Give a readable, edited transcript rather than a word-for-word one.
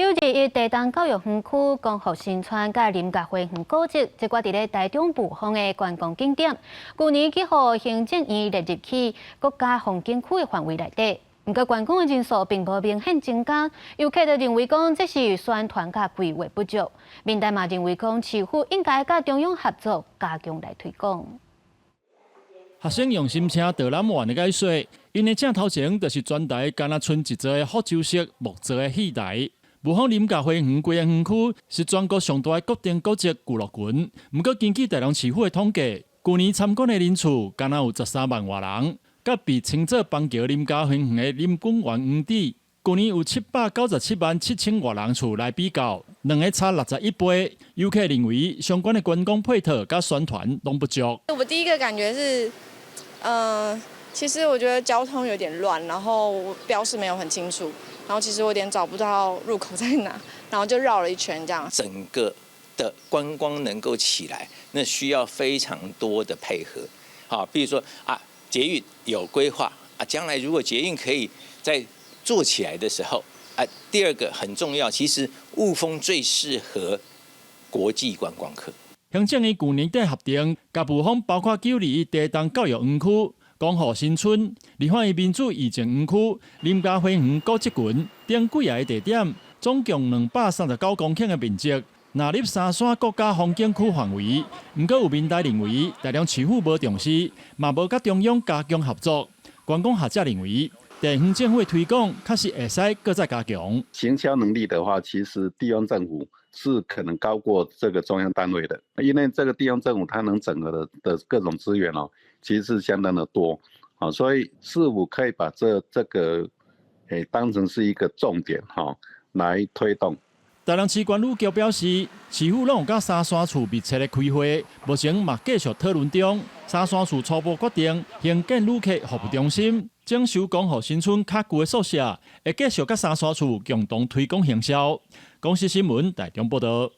921台東教育園區、光復新村佮林家花園古蹟，這掛佇咧台中霧峰的觀光景點，舊年去予行政院列入去國家風景區的範圍內底。毋過觀光的人數並無明顯增加，遊客就認為講這是宣傳佮規劃不足。民代嘛認為講市府應該佮中央合作，加強來推廣。學生用心請導覽員的解說，𪜶的鏡頭前就是全台敢若賰一座的福州式木造的戲台。霧峰林家花園規个園區是全國上大的國定古蹟聚落群。毋過根據台中市府的統計，舊年參觀的人次敢若有13萬外人，佮被稱做邦橋林家花園的林滾源園地，舊年有797萬7千外人次來比較，兩个差61倍。遊客認為相關的觀光配套佮宣傳攏不足。我第一個感覺是，其實我覺得交通有點亂，然後標示沒有很清楚。然後其實我有點找不到入口在哪，然後就繞了一圈這樣。整個的觀光能夠起來，那需要非常多的配合。好，比如說啊，捷運有規劃啊，將來如果捷運可以在做起來的時候啊，第二個很重要，其實霧峰最適合國際觀光客。行政院舊年底核定，共霧峰包括921台東教育園區、光復新村、立法院民主議政園區、林家花園古蹟群等幾个地點，總共239公頃的面積，納入三山國家風景區範圍。毋過有民代認為，台中市府無重視，嘛無佮中央加強合作。觀光學者認為，地方政府的推廣確實會使閣再加強。行銷能力的話，其實地方政府是可能高過這個中央單位的，因為這個地方政府它能整合的各種資源哦，其實是相當的多，啊，所以市府可以把這個當成是一個重點哈，來推動。台南市觀旅局表示，市府攏有佮三山處密切的開會，目前嘛繼續討論中。三山處初步決定興建旅客服務中心，整修光復新村較舊的宿舍，會繼續佮三山處共同推廣行銷。公視新聞台中報道。